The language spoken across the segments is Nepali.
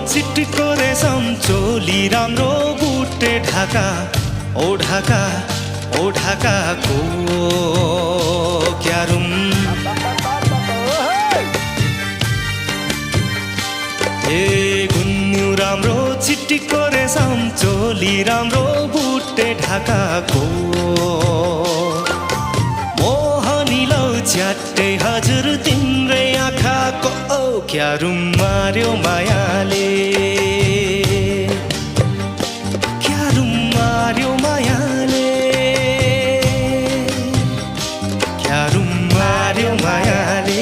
चिट्टिको रेशम चोली राम्रो बुटे ढाका ओ ढाकाको क्यारुम ए गुन्यु राम्रो चिट्टिको रेशम चोली राम्रो बुटे ढाकाको मोहनी लौ च्याट्टै हजुर तिम्रै आँखाको क्यारुम मार्यो मायाले क्यारुम मार्यो मायाले क्यारुम मार्यो मायाले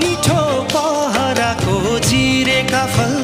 मिठो पहराको चिरेका फल